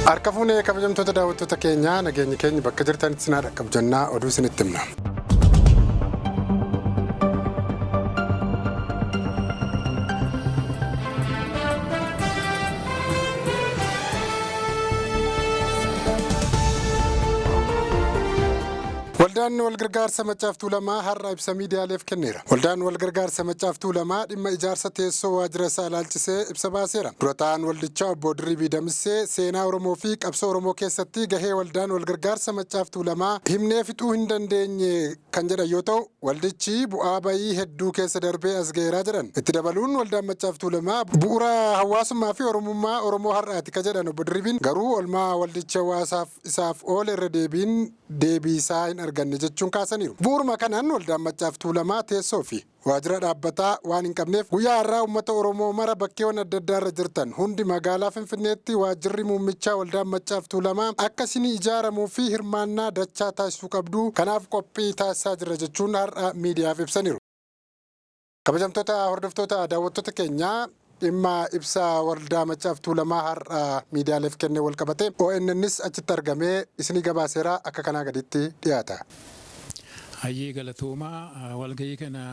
Harka fuunee kabajamtoota daawwattoota keenyaa, nageenyi keenya bakka jirtanitti sinaa dhaqqabu jennaa oduu isinitti himna. Waldaan walgargaarsa Maccaaf Tuulamaa har'a ibsa miidiyaaleef kenneera. Waldaan walgargaarsa Maccaaf Tuulamaa dhimma ijaarsa teessoo waajjira isaa ilaalchisee ibsa baaseera. Dura taa'aan waldichaa Obbo Dirribii Damissee seenaa Oromoo fi qabsoo Oromoo keessatti gahee waldaan walgargaarsa Maccaaf Tuulamaa himnee fixuu hin dandeenye kan jedhan yoo ta'u, waldichi bu'aa bayii hedduu keessa darbee as ga'eera jedhan. Itti dabaluun waldaan Maccaaf Tuulamaa bu'uura hawaasummaa fi Oromummaa Oromoo har'aati ka jedhan Obbo Dirribiin, garuu olmaa waldichi hawaasaaf isaaf oole irra deebiin deebii isaa hin arganne jechuun kaasaniiru. Bu'uuruma kanaan Waldaan Maccaaf Tuulamaa teessoo fi waajjira dhaabbataa waan hin qabneef guyyaa har'aa uummata Oromoo mara bakkeewan adda addaa irra jirtan hundi magaalaa Finfinneetti waajjirri muummichaa Waldaan Maccaaf Tuulamaa akka isinii ijaaramuu fi hirmaannaa dachaa taasisuu qabdu, kanaaf qophii taasisaa jirra jechuun har'a miidiyaaf ibsaniiru. Kabajamtoota hordoftoota daawwattoota keenyaa, dhimma ibsa Waldaa Maccaaf Tuulamaa har'a miidiyaaleef kennee wal qabate ONNs achitti argamee isinii gabaaseera, akka kanaa gaditti dhiyaata. Hayyee, galatoomaa. Walgahii kana,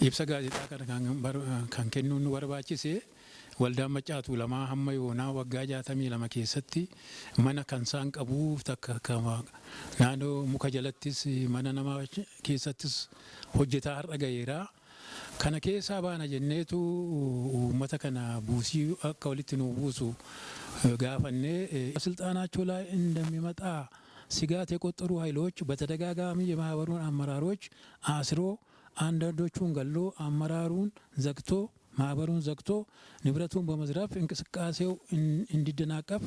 ibsa gaazexaa kana kan kennuun nu barbaachise, Waldaan Maccaa Tuulamaa hamma yoonaa waggaa 62 keessatti mana kan isaan qabu takka naannoo muka jalattis mana namaa keessattis hojjetaa har'a gaheera. Kana keessaa baana jenneetu uummata kana buusii akka walitti nuu buusu gaafannee. ስልጣናቸው ላይ እንደሚመጣ ስጋት የቆጠሩ ኃይሎች በተደጋጋሚ የማህበሩን አመራሮች አስሮ፣ አንዳንዶቹን ገሎ፣ አመራሩን ዘግቶ፣ ማህበሩን ዘግቶ፣ ንብረቱን በመዝረፍ እንቅስቃሴው እንዲደናቀፍ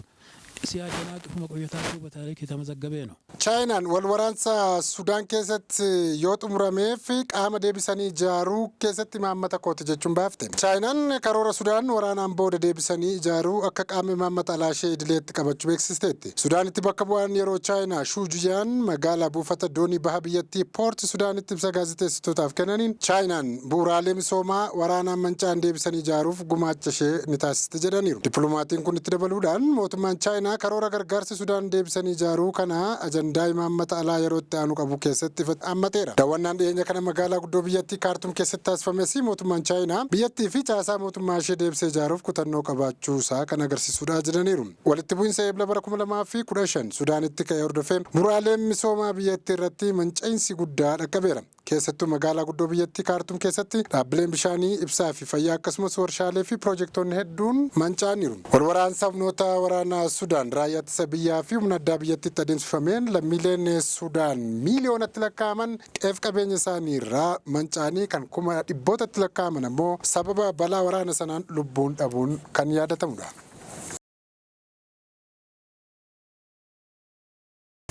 ሲያደናቅፉ መቆየታቸው በታሪክ የተመዘገበ ነው። Chaayinaan wal waraansa Sudaan keessatti yoo xumurameef qaama deebisanii ijaaruu keessatti imaammata kooti jechuun baafte. Chaayinaan karoora Sudaan waraanaan booda deebisanii ijaaruu akka qaama imaammata alaa ishee idileetti qabachuu beeksisteetti. Sudaanitti bakka bu'aan yeroo Chaayinaa Shuujiyaan magaalaa buufata doonii baha biyyattii Poort Sudaanitti ibsa gaazexeessitootaaf kennaniin, Chaayinaan bu'uuraalee misoomaa waraanaan manca'an deebisanii ijaaruuf gumaacha ishee ni taasisti jedhaniiru. Dippiloomatiin kun itti dabaluudhaan mootummaan Chaayinaa karoora gargaarsa Sudaan deebisanii ijaaruu kana ajandaa imaammata alaa yeroo itti aanu qabu keessatti hammateera. Daawwannaan dhiyeenya kana magaalaa guddoo biyyattii Kaartum keessatti taasifames mootummaan Chaayinaa biyyattii fi caasaa mootummaa ishee deebisee ijaaruuf kutannoo qabaachuu isaa kan agarsiisudha jedhaniiru. Walitti bu'iinsa Eebla bara 2015 Sudaanitti ka'e hordofee bu'uuraaleen misoomaa biyyattii irratti manca'iinsi guddaa dhaqqabeera. Keessattuu magaalaa guddoo biyyattii Kaartum keessatti dhaabbileen bishaanii, ibsaa fi fayyaa, akkasumas warshaalee fi piroojektonni hedduun manca'aniiru. Wal waraansa humnoota waraanaa Sudaan, raayyaa ittisa biyyaa fi humna addaa biyyattiitti adeemsifameen lammiileen Sudaan miiliyoonatti lakkaa'aman qe'eef qabeenya isaanii irraa manca'anii, kan kuma dhibbootatti lakkaa'aman ammoo sababa balaa waraana sanaan lubbuun dhabuun kan yaadatamudha.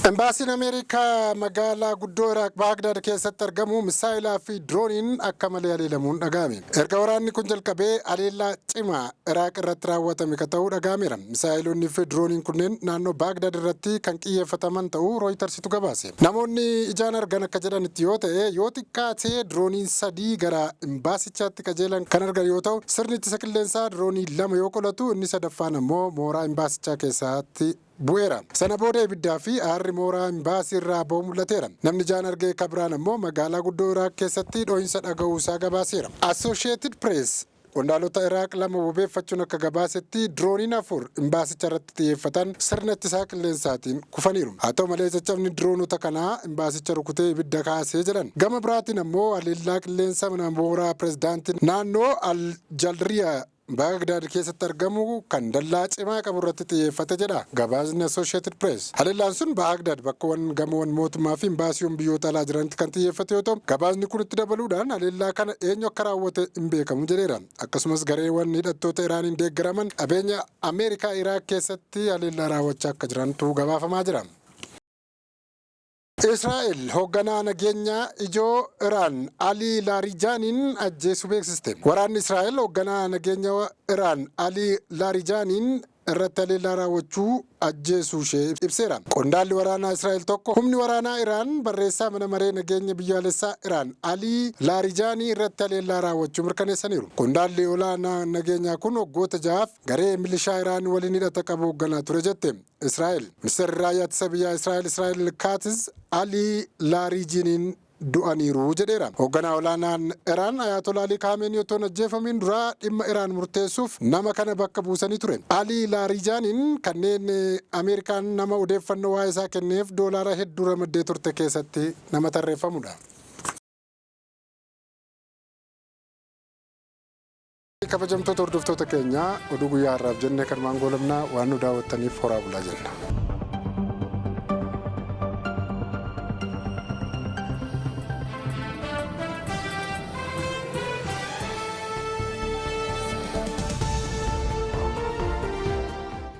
Embaasiin Ameerikaa magaalaa guddoo Iraaq Baagdaad keessatti argamu misaayilaa fi dirooniin akka malee haleelamuun dhaga'ame. Erga waraanni kun jalqabee haleellaa cimaa Iraaq irratti raawwatame ka ta'uu dhaga'ameera. Misaayilonni fi dirooniin kunneen naannoo Baagdaad irratti kan xiyyeeffataman ta'uu Rooytarsitu gabaase. Namoonni ijaan argan akka jedhanitti yoo ta'e, yoo xiqqaate dirooniin sadii gara imbaasichaatti qajeelan kan argan yoo ta'u, sirni ittisa qilleensaa diroonii lama yoo qolatu, inni sadaffaan ammoo mooraa imbaasichaa keessatti bu'eera. Sana booda ibiddaa fi aarri mooraa imbaasii irraa ba'u mul'ateera. Namni ijaan arge ka biraan ammoo magaalaa guddoo Iraaq keessatti dhohinsa dhaga'uu isaa gabaaseera. Associated Press qondaalota Iraaq lama wabeeffachuun akka gabaasetti, dirooniin afur imbaasicha irratti xiyyeeffatan sirna ittisaa qilleensaatiin kufaniiru. Haa ta'u malee, caccabni diroonota kanaa imbaasicha rukutee ibidda kaasee jedhan. Gama biraatiin ammoo haleellaa qilleensa mana mooraa pirezidaantii naannoo Al-Jaldriya Baagdaad keessatti argamu kan dallaa cimaa qabu irratti xiyyeeffate jedha gabaasni Associated Press. Haleellaan sun Baagdaad bakkawwan gamoowwan mootummaa fi imbaasiiwwan biyyoota alaa jiranitti kan xiyyeeffate yoo ta'u, gabaasni kun itti dabaluudhaan haleellaa kana eenyu akka raawwate hin beekamu jedheera. Akkasumas gareewwan hidhattoota Iraaniin deeggaraman qabeenya Ameerikaa Iraaq keessatti haleellaa raawwachaa akka jirantu gabaafamaa jira. Israa'el hoogganaa nageenyaa ijoo Iraan Alii Laarijaaniin ajjeesuu beeksiste. Waraanni Israa'el hoogganaa nageenya Iraan Alii Laarijaaniin irratti haleellaa raawwachuu ajjeesuu ishee ibseera. Qondaalli waraanaa Israa'el tokko humni waraanaa Iraan barreessaa mana maree nageenya biyyaalessaa Iraan Alii Laarijaanii irratti haleellaa raawwachuu mirkaneessaniiru. Qondaalli olaanaa nageenyaa kun waggoota 6f garee milishaa Iraan waliin hidhata qabu hoogganaa ture jette Israa'el. Ministeerri raayyaa ittisa biyyaa Israa'el Israa'el Kaatz Alii Laarijaaniin du'aniiru jedheera. Hoogganaa olaanaan Iraan Ayatollah Alii Kaameenii otoo hin ajjeefamiin duraa dhimma Iraan murteessuuf nama kana bakka buusanii ture. Alii Laarijaaniin kanneen Ameerikaan nama odeeffannoo waa'ee isaa kenneef doolaara hedduu ramaddee turte keessatti nama tarreeffamudha. Kabajamtoota hordoftoota keenyaa, oduu guyyaa har'aaf jenne kanumaan goolabnaa. Waan nu daawwattaniif horaa bulaa jenna.